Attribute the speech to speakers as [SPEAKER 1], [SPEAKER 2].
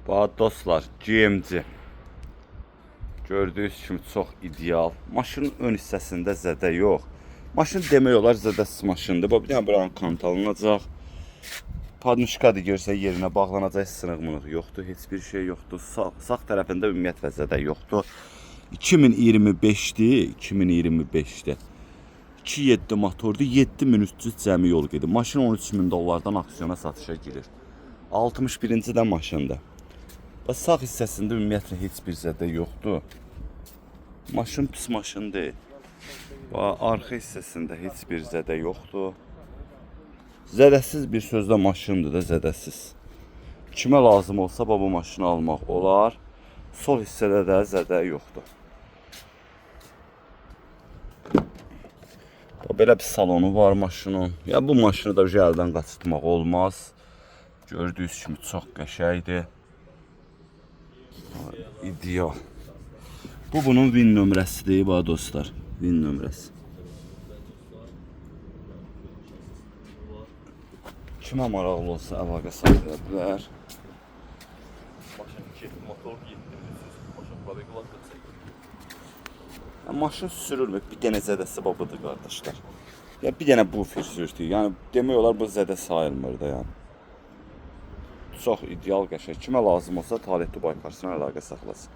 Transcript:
[SPEAKER 1] Bax dostlar, GMC. Gördüyünüz kimi çox ideal. Maşının ön hissəsində zədə yox. Maşın demək olar zədəsiz maşındır. Bax bir dənə buranın kant alınacaq. Padmuşkadır görsə yerinə bağlanacaq, sınıq mınıq yoxdur, heç bir şey yoxdur. Sağ tərəfində ümumiyyətlə zədə yoxdur. 2025-dir, 2025-dir. 2.7 motordur, 7300 cəmi yol gedir. Maşın 13 000 dollardan aksiyona satışa girir. 61-ci də maşındır. Bax sağ hissəsində ümumiyyətlə heç bir zədə yoxdur. Maşın pis maşın deyil. Bax arxa hissəsində heç bir zədə yoxdur. Zədəsiz bir sözlə maşındır da zədəsiz. Kimə lazım olsa bax bu maşını almaq olar. Sol hissədə də zədə yoxdur. Bax, belə bir salonu var maşının. Ya bu maşını da əldən qaçırtmaq olmaz. Gördüyünüz kimi çox qəşəngdir. İdeal. Bu bunun VIN nömrəsidir bax dostlar. VIN nömrəsi. Kimə maraqlı olsa əlaqə saxlaya bilər.
[SPEAKER 2] Maşın 2 motor 7300, maşın probegi var 48.
[SPEAKER 1] Ya maşın sürülmür. Bir dənə zədəsi bax budur qardaşlar. Ya bir dənə bufer sürtüyü. Yəni demək olar bu zədə sayılmır da yəni. Çox ideal qəşəng. Kimə lazım olsa Talih Dubai Carsına əlaqə saxlasın.